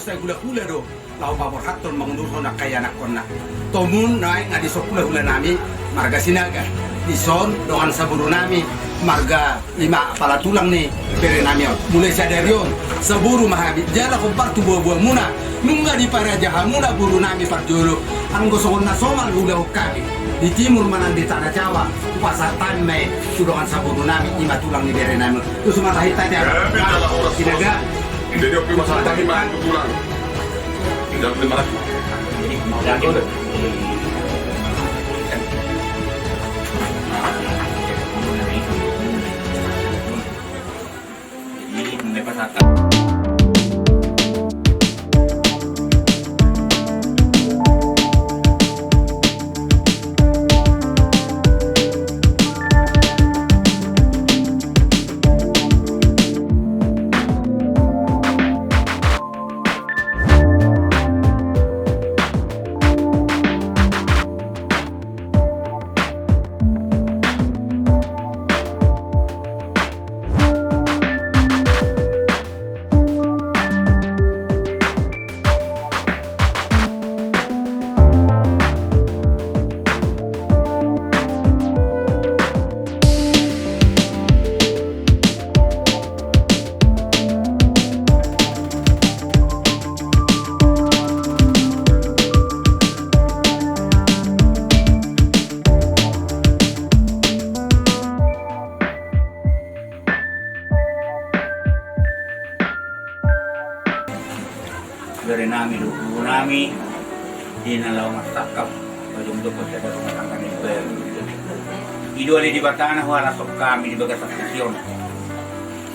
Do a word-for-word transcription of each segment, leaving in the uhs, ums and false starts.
Hulahula do laho paborhathon mangudurhon angka ianakhonna. Tomun naeng nga dison hulahula nami marga Sinaga, dison dongan saburu nami marga lima pala tulang ni bere nami on. Mulai sadari on saburu ma hami, jala hombar tu boaboamuna. Nunga diparaja hamuna boru nami parjolo, anggo songon na somal ulahon hami di timur manang di Tana Jawa, hupasahat hami ma i tu dongan saburu nami, i ma tulang ni bere nami on. Tusu ma tahi taja. Sinaga. Jadi opi masa tadi mah pulang. Tinggal lima ratus. Jadi, mulai pas atas. Bere nami dohot boru nami, di na laho marsangkap, pajom dohot sada rumah tangga ni bere. I do ale Debata na huhalashon hami di bagasan suhi on,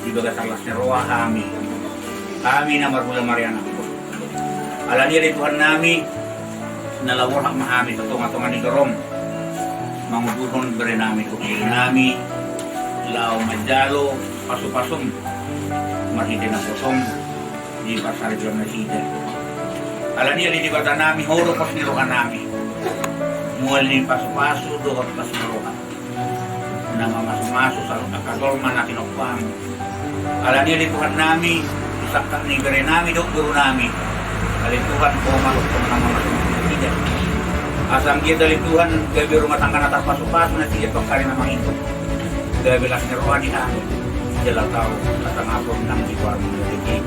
di bagasan las ni roha hami, hami na marhula marianakhon. Alani i ale Tuhan nami, na laho borhat ma hami tu tongatonga ni joro on, mangudurhon bere nami dohot boru nami, laho manjalo pasupasum marhite naposom di parsaripeon nasida. Alani i ale Debata nami, Ho do pos ni roha nami, mual ni pasupasu dohot pos ni roha na mamasumasu saluhut angka jolma na tinompaM. Alani i ale Tuhan nami, di sangkap ni bere nami dohot boru nami, ale Tuhan, Ho ma dohot na mamasumasu nasida. Asa anggiat ale Tuhan, gabe rumah tangga na tarpasupasu nasida tu angka ari na mangihut, gabe las ni roha di hami, jala tau tatangaphon nang di goarMu na tinggi.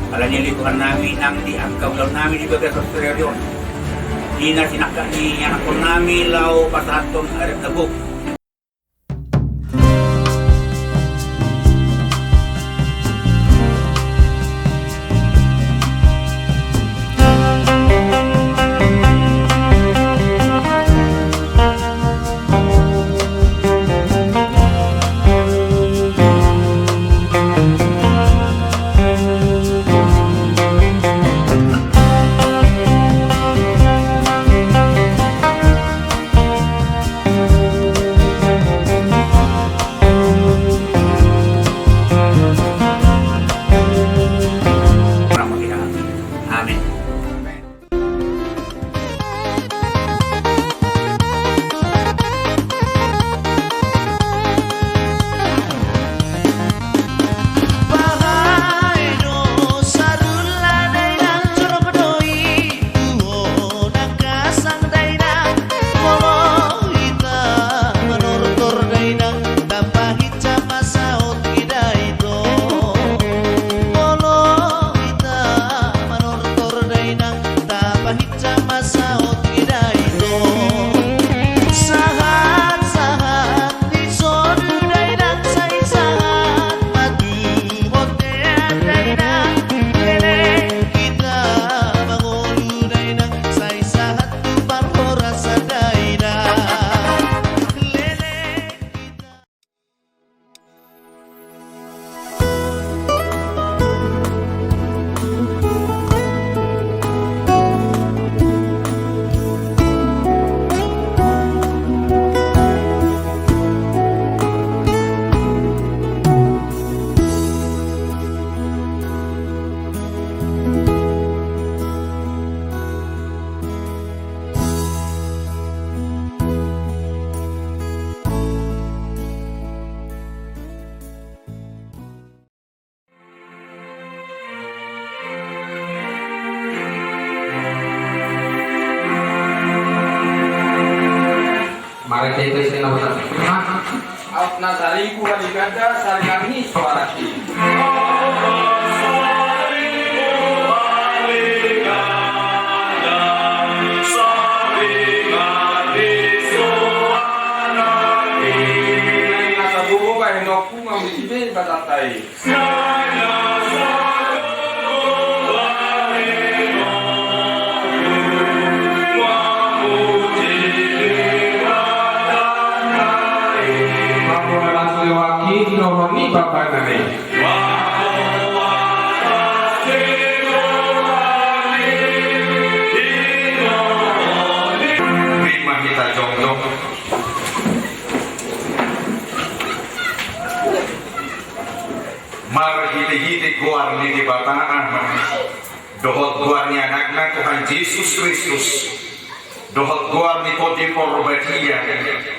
Alani i ale Tuhan nami, nang di angka ulaon nami di bagasan sadari on, di na sinangkap ni anakhon nami laho pasahathon adat na gok. Amin. Molo hita manortor dainang, tapahinsa ma saotik dainang. Sahat, sahat ni sodu dainang, sai sahat ma tu bontean dainang. Leleng hita mangolu dainang, sai sahat tu parhorasan dainang. Leleng hita. Kata itu istilah benar. Hah? Aut na saribu hali ganda, saribu hali suara. Nasa bobo bahen oku mauliate Debata i. Terima kita jongjong. Marhitehite goar ni Debata Ama, dohot goar ni Anakna Tuhan Jesus Kristus, dohot goar ni Tondi Parbadia,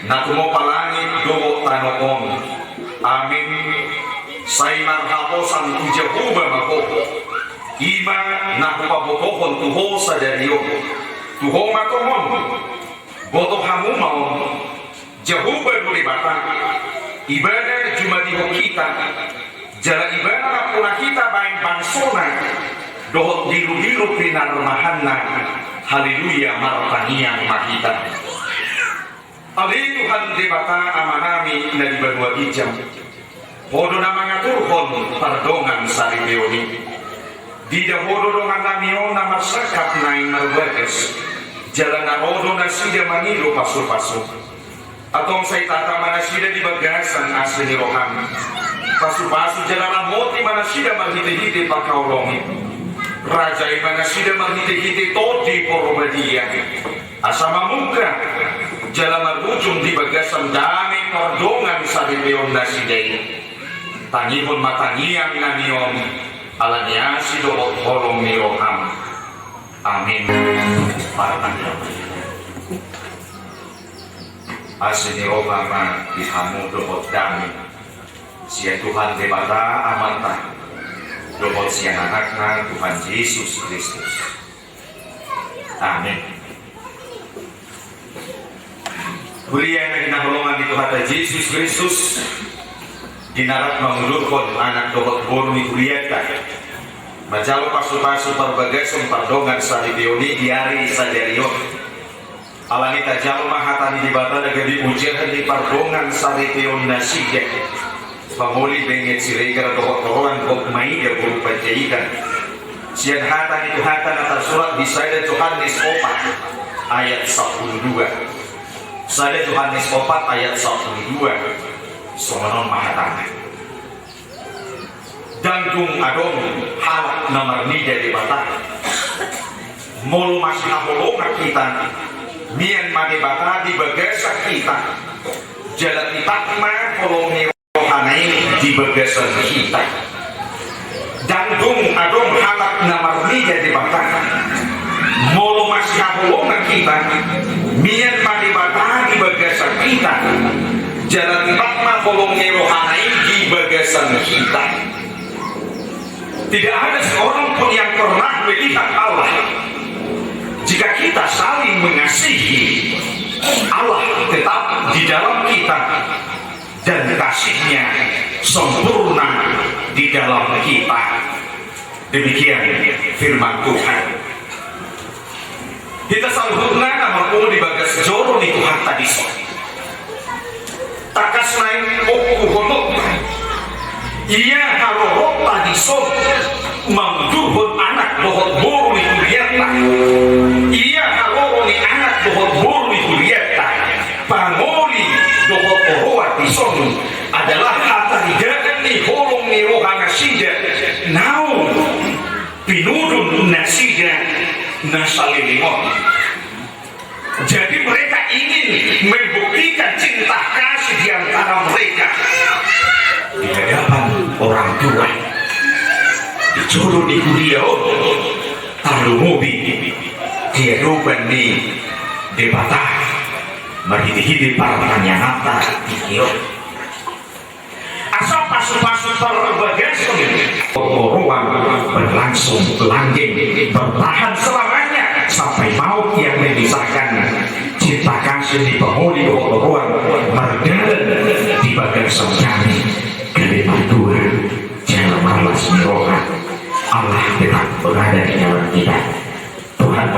na tumompa langit dohot tano on. Amin. Sai marhaposan tu Jahowa ma ho, i ma na hupabotohon tu ho sadari on. Tu ho ma tongon. Boto hamu ma on, Jahowa do Debata, Ibana jumadihon hita, jala Ibana nampuna hita bahen bangsona, dohot birubiru pinarmahanna. Haleluya, martangiang ma hita. Ale Tuhan Debata Amanami na di banua ginjang. Ho do na mangaturhon pardongan saripeon i. Diida Ho do dongannami on na marsangkap naeng marbagas, jala na ro do nasida mangido pasupasu. Antong sai tata ma nasida di bagasan asi ni roham. Pasupasu jala ramoti ma nasida marhitehite pangkaholongim. Rajai ma nasida marhitehite Tondi Parbadia. Asa mamungka jala marujung di bagasan dame pardongan saripeon nasida i. Tangihon ma tangiangnami on, ala ni asi dohot holong ni roham. Amin. Martangiang ma hita. Asi ni roha ma di hamu dohot dame sian Tuhan Debata Amanta dohot sian Anakna Tuhan Jesus Kristus. Amin. Huria na hinaholongan ni Tuhanta Jesus Kristus, di na rap mangudurhon anak dohot boru ni hurianta, manjalo pasupasu parbagason pardongan saripeon i di ari sadari on. Alani tajalo ma hata ni Debata na gabe ojahan ni pardongan saripeon nasida. Pamoli, Benget, Siregar dohot Toruan, Hot Maida boru Panjaitan. Sian hata ni Tuhanta na tarsurat di sada Johannes opat ayat sampulu dua. Sada Johannes opat ayat sampulu dua. Songon on ma hatana. Ndang dung adong halak na marnida Debata. Molo masihaholongan hita, mian ma Debata di bagasan hita. Jala tipak ma holong ni rohana i di bagasan hita. Ndang dung adong halak na marnida Debata. Molo masihaholongan hita, mian ma Debata di bagasan hita. Jala tipak ma holong ni rohana i di bagasan hita. Tidak ada seorang pun yang pernah melihat Allah. Jika kita saling mengasihi, Allah tetap di dalam kita dan kasih-Nya sempurna di dalam kita. Demikian firman Tuhan. Hita saluhutna na marpungu di bagas joro ni Tuhanta dison. Tangkas naeng oku honon. Ia haroronta dison mangudurhon anak dohot boru ni hurianta. Ia haroro ni anak dohot boru ni hurianta. Pangoli dohot oroan dison adalah hataridaan ni holong ni roha nasida naung pinudun nasida na saleleng on. Jadi mereka ingin membuktikan cinta kasih di antara mereka di hadapan orang tua. Di jolo ni huria on, tarlumobi di adopan ni Debata marhitehite partangianganta di huria on. Asa pasupasu parbagason oroan berlangsung langgeng, bertahan selamanya sampai maut yang memisahkan. Cinta kasih ni pangoli dohot oroan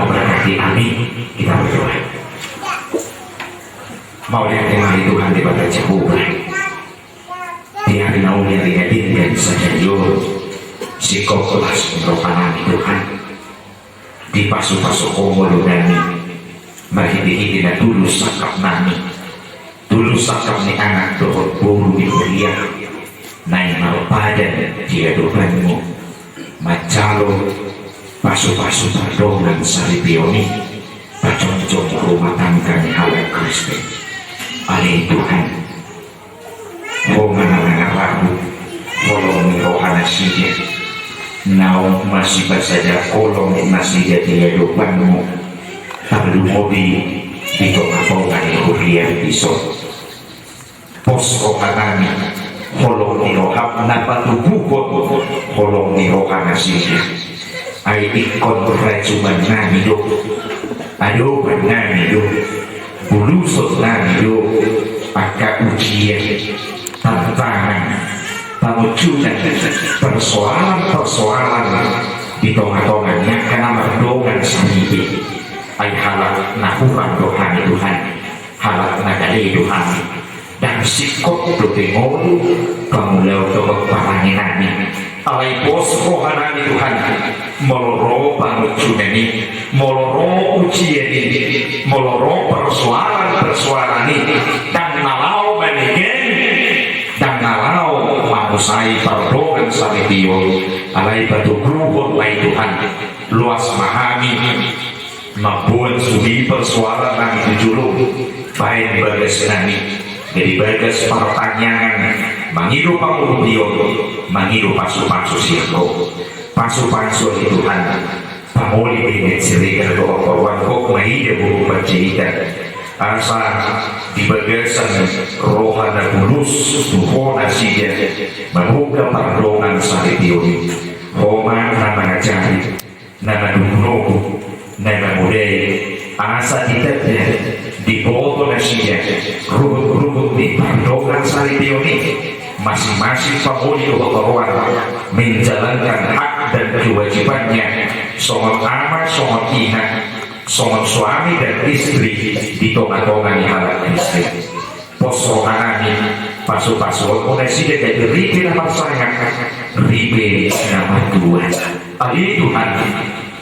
Memberkati. Amin. Kita berdoa. Mauliate ma di Tuhan Debata Jahowa. Di ari na uli, ari na denggan sadari on, singkop las ni roha nami Tuhan. Dipasupasu Ho ngolu nami, marhitehite na tulus sangkap nami, tulus sangkap ni anak dohot boru ni huria, naeng marpadan di adopanMu, manjalo pasupasu pardongansaripeon i, pajongjong rumah tangga ni halak Kristen. Ale Tuhan, Ho ma na mangarahut holong ni roha nasida, naung masipasada holong nasida di adopanMu, tarlumobi di tongatonga ni huria dison. Pos roha nami holong ni rohaM na patubuhon holong ni roha nasida. Ai ingkon rajungan nami do, adopan nami do, buluson nami do angka ujian, tantangan, pangunjunan, persoalan-persoalan di tongatonga ni angka na mardongan saripe. Ai halak na hurang do hami Tuhan, halak na gale do hami. Ndang singkop dope ngolu pangulaon dohot parange nami. Alai pos roha nami Tuhan, molo ro pangunjunan i, molo ro ujian i, molo ro persoalan-persoalan i, ndang na laho manegang, ndang na laho mamusai pardongansaripeon. Alai patubuhon ma i Tuhan, loas ma hami mamboan sude persoalan nami tu jolo, baen bagas nami, jadi bagas partangiangan, mangido pangurupion, mangido pasupasu sian Ho. Pasupasu ale Tuhan, pamoli be Siregar dohot toruan, gok ma i da boru Panjaitan, asa di bagasan roha na bulus tu Ho nasida mamungka pardongansaripeon i. Ho ma na mangajari, na manubunubu, na mamodai, asa ditanda, diboto nasida ruhut-ruhut ni pardongansaripeon i. Masing-masing pamoli dohot toruan menjalankan hak dan kewajibannya songon ama, songon ina, songon suami dan istri di tongatonga ni halak Kristen. Pos roha nami, pasupasuonmu nasida gabe ripe na marsangap, ripe na martua. Ale Tuhan,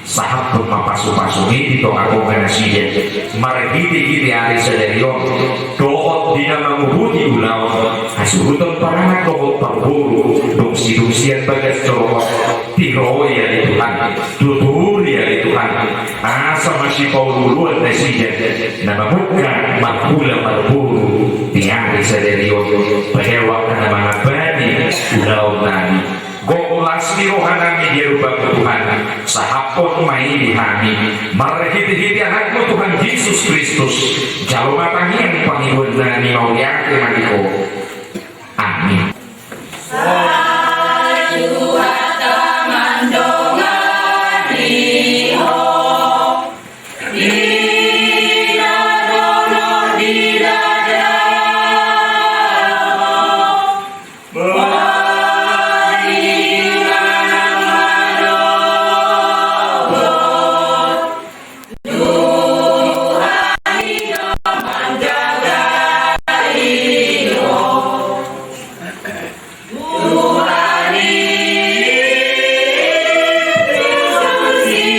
sahaphon ma pasupasum i di tongatonga nasida, marhitehite ari sadari on dohot di na mangurupi ulaon, hasuhuton paranak dohot parboru, dungsidungsian bagas joro on, tiroi ale Tuhan, tuturi ale Tuhan, asa masipaolooloan nasida na mamungka marhula marboru di ari sadari on, padaohon na mangambani ulaon nami. Gok las ni roha nami di adopanmu Tuhan, sahaphon ma i di hami marhitehite anakmu Tuhan Jesus Kristus, jalo ma tangiang pangidoan nami, mauliate ma di Ho. Amin. Sai Tuhanta mandongani ho. Di na dohot di na daong. Boi manang madohot. Tuhan i do manjagai ho. Tuhan i do susi.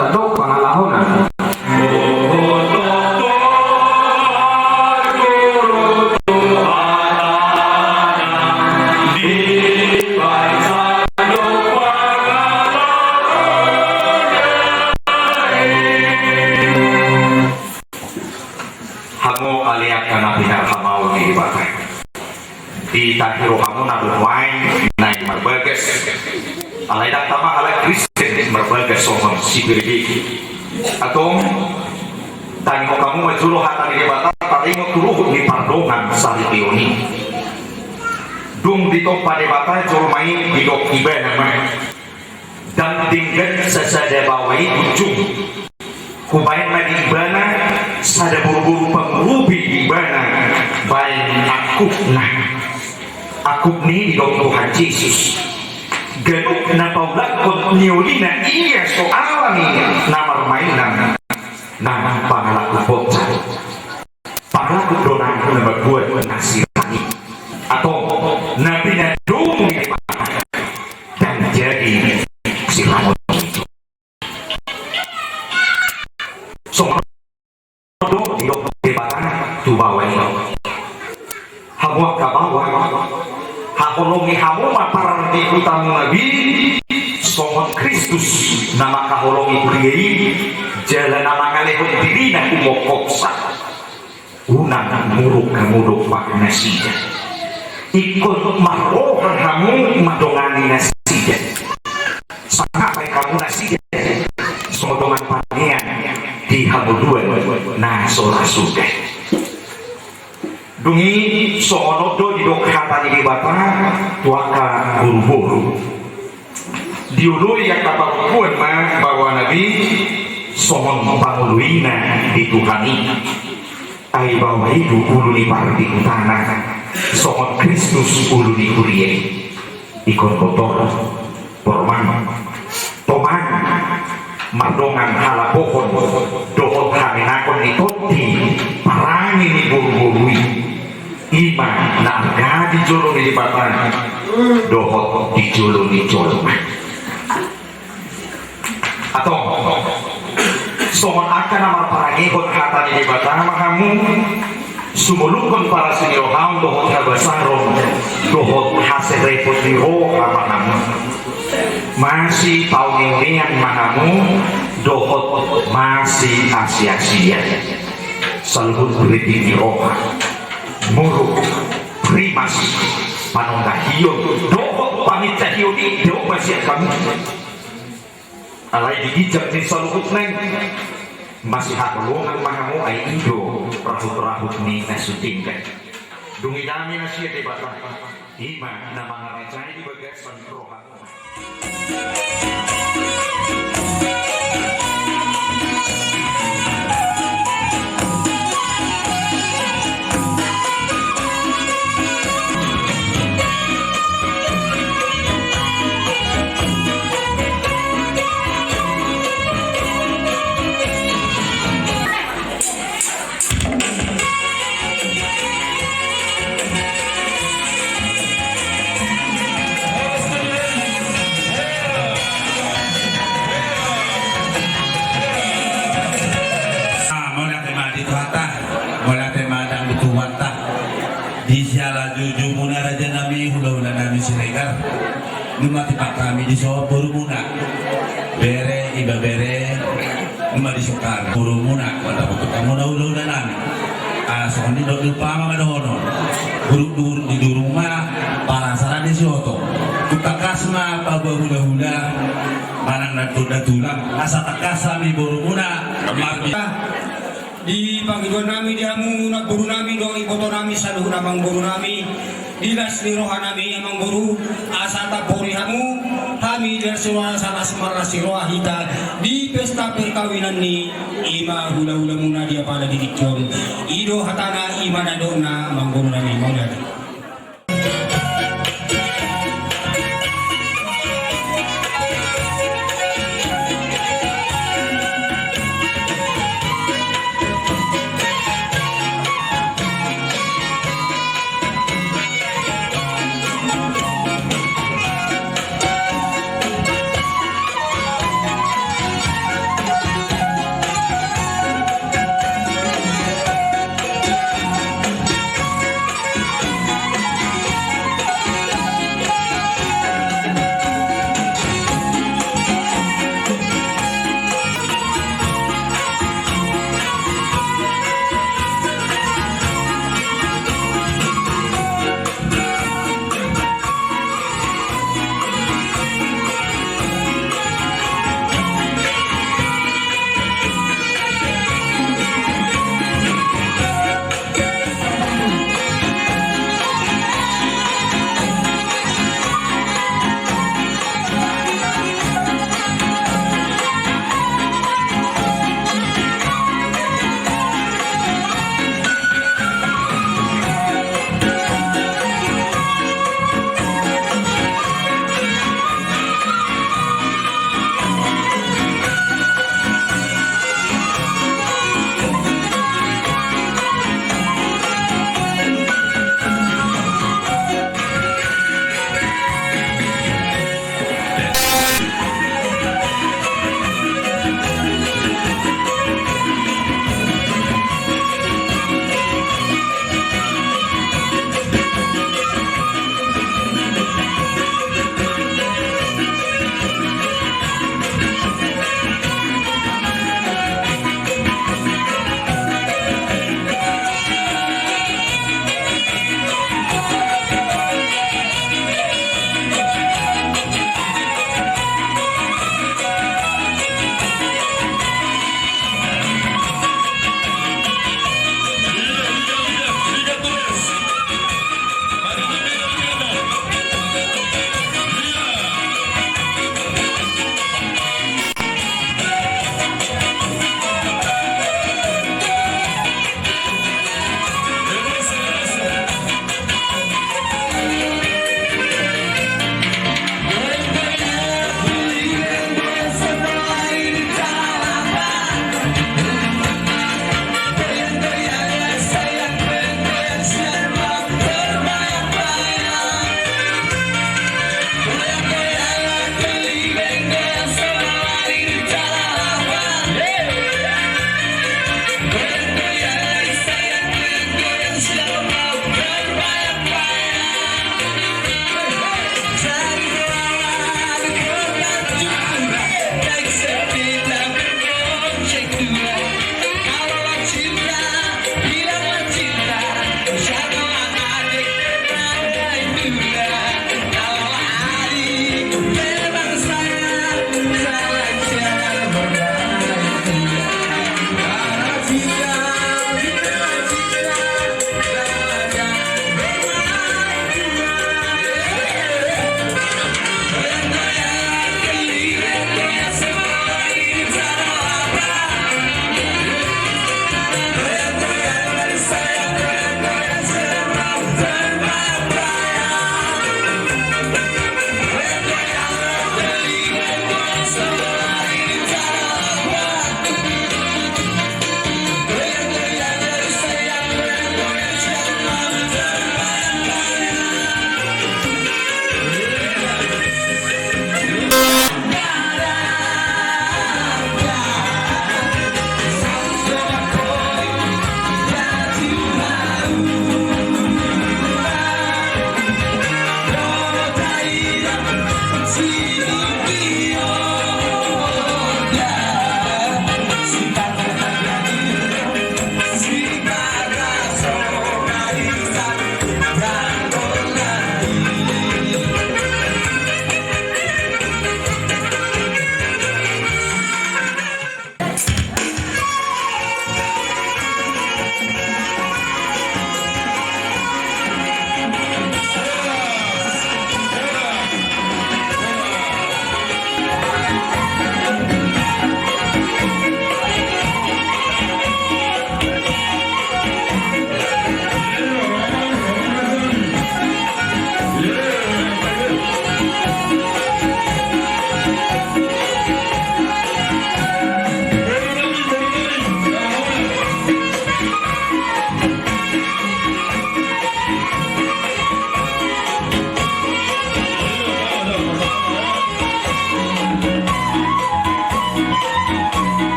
Sandok pangalahonan. Hamu ale angka na pinarhamaol ni Debata. Ditangihon hamu na dohonon na i marbagas. Alai ndang tama halak Kristen marbagas songon siberebege. Antong, tangihon hamu ma jolo hata ni Debata taringot tu ruhut ni pardongansaripeon i. Dung ditompa Debata jolma i, didok ibana ma, ndang denggan sasada baoa i ujung. Hubaen ma di ibana sada boruboru pangurupi di ibana baen angkupna. Angkup ni i didok Tuhan Jesus. Ganup na paulakhon ni ulina ia so alani na marmainan nang pangalaku bonsa. Pangalaku do nang na mambuat na sirang i. Atau na pinadomu i dan jadi sirang on. Songon do didok Debata tu baoa i. Hamu angka baoa, haholongi hamu ma pardihutamuna be songon Kristus na mangkaholongi huria i, jala na mangalehon dirina humongkopsa. Unang muruk hamu dompak nasida. Ingkon marroha hamu mandongani nasida. Sanga baen hamu nasida songon dongan panean di hangoluan na so ra suda. Dung i songon on do didok hata ni Debata tu angka boruboru. Dioloi angka parompuan ma baoana be songon pangoloina di Tuhan i. Ai baoa i do ulu ni pardihutana songon Kristus ulu ni huria i. Ingkon botor, borman, toman, mardongan halapohon dohot hamenakon ni tondi parange ni boruboru i. I ma na arga di jolo ni Debata dohot di jolo ni jolma. Antong, songon angka na marparangehon hata ni Debata ma hamu, sumolukhon parasi ni rohaon dohot habasaron dohot haserepon ni roha ma hamu. Masipauneunean ma hamu dohot masiasiasian. Saluhut ringgit ni roha, muruk, rimas, panonggahion dohot pangincahion i didok ma sian hamu. Alai di ginjang ni saluhutna i, masihaholongan ma hamu, ai i do rahutrahut ni na so denggan. Dung i dame na sian Debata, i ma na mangarajai di bagasan rohamu. Ah, mauliate ma di Tuhanta, mauliate ma dang di Tuhanta. Di siala jujumuna rajanami, hulahulanami Siregar. Nunga tipak hami dison borumuna. Bere, ibebere, nunga dison hami borumuna, manghatai hamuna hulahulanami. Ah, songon i do di umpama ma dohonon. Guru, guru, di durung ma parasaran ni sioto. Tung tangkas ma paboa hulahula manang nantulang, asa tangkas hami borumuna marbita. Di pangidoannami di hamu namborunami dohot ibotonami saluhutna amangborunami, di las ni rohanami amangboru, asa tampori hamu hami di las ni roha, asa las marlas ni roha hita di pesta perkawinan ni i ma hulahulamuna di apala di tingki on. I do hatana, i ma na nidokna amangborunami, mauliate.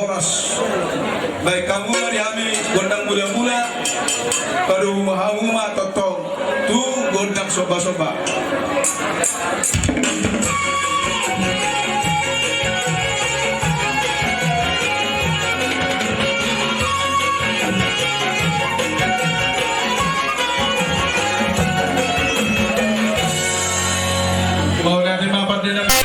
Horas. Baen hamu ma di hami gondang mulamula, padomu hamu ma tongtong tu gondang sombasomba. Mauliate ma pande nami.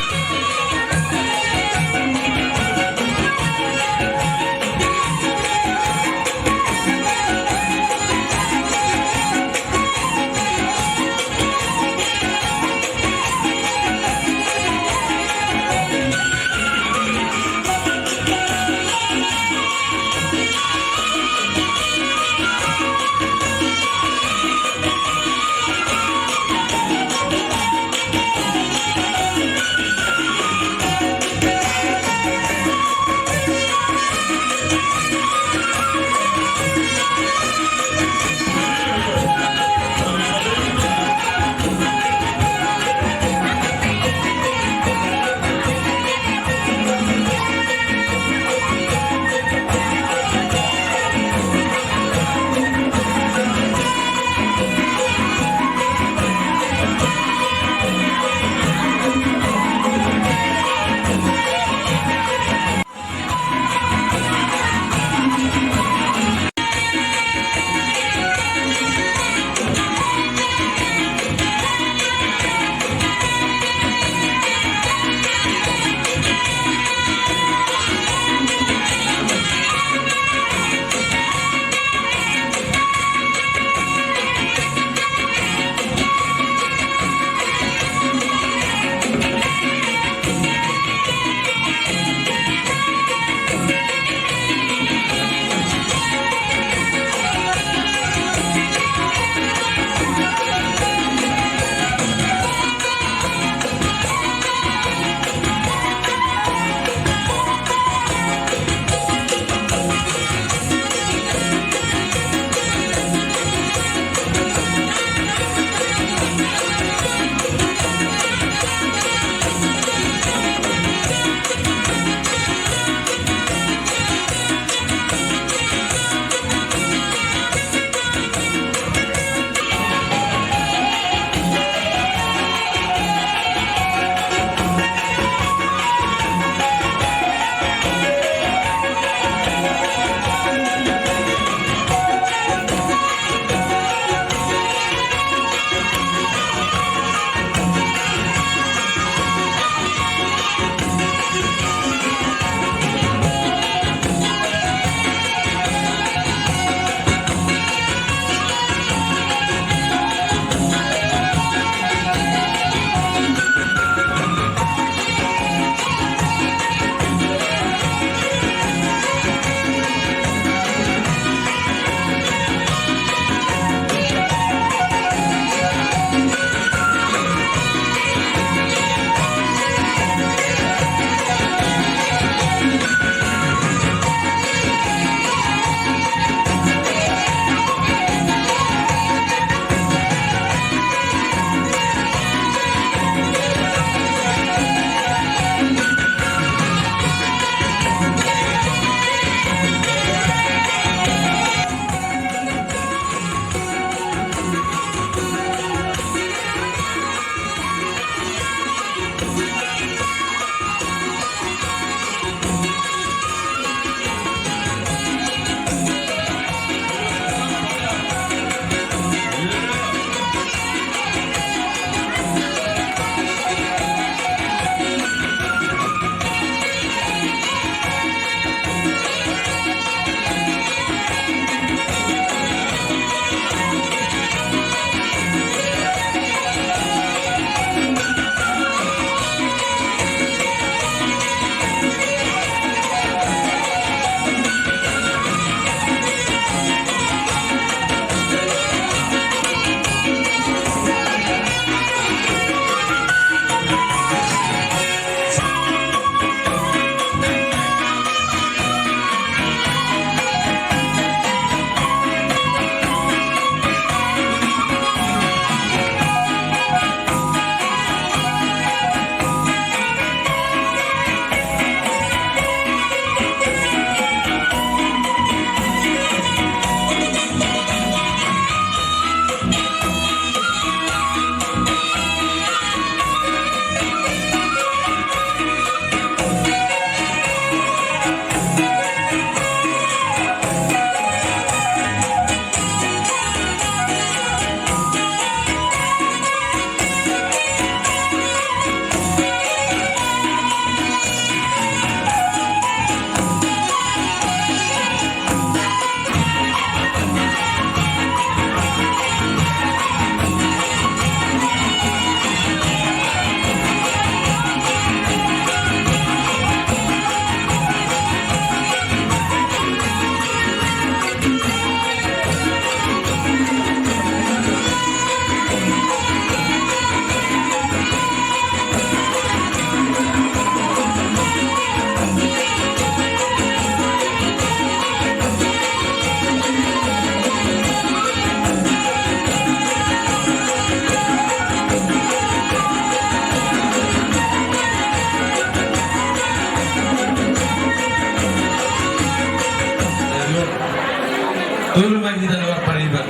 Tolu ma hita na marpariban.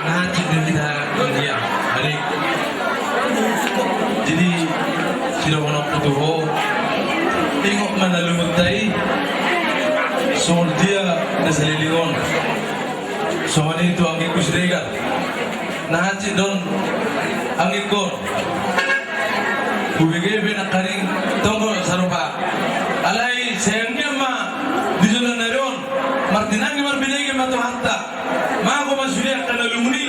Na hansit do hita ia. Jadi, sidohononku tu ho, ingot ma na lungunta i, songon dia na saleleng on. Songon i tu anggingku Siregar. Na hansit do on anggingkon. Hubege pe nangkaning tonggo sarupa. Alai sai anggiat ma di joloan ni ari on martinangi marbinege ma Tuhanta. Mago ma sude angka na lungun i.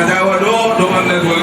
Jawa do dongan na dua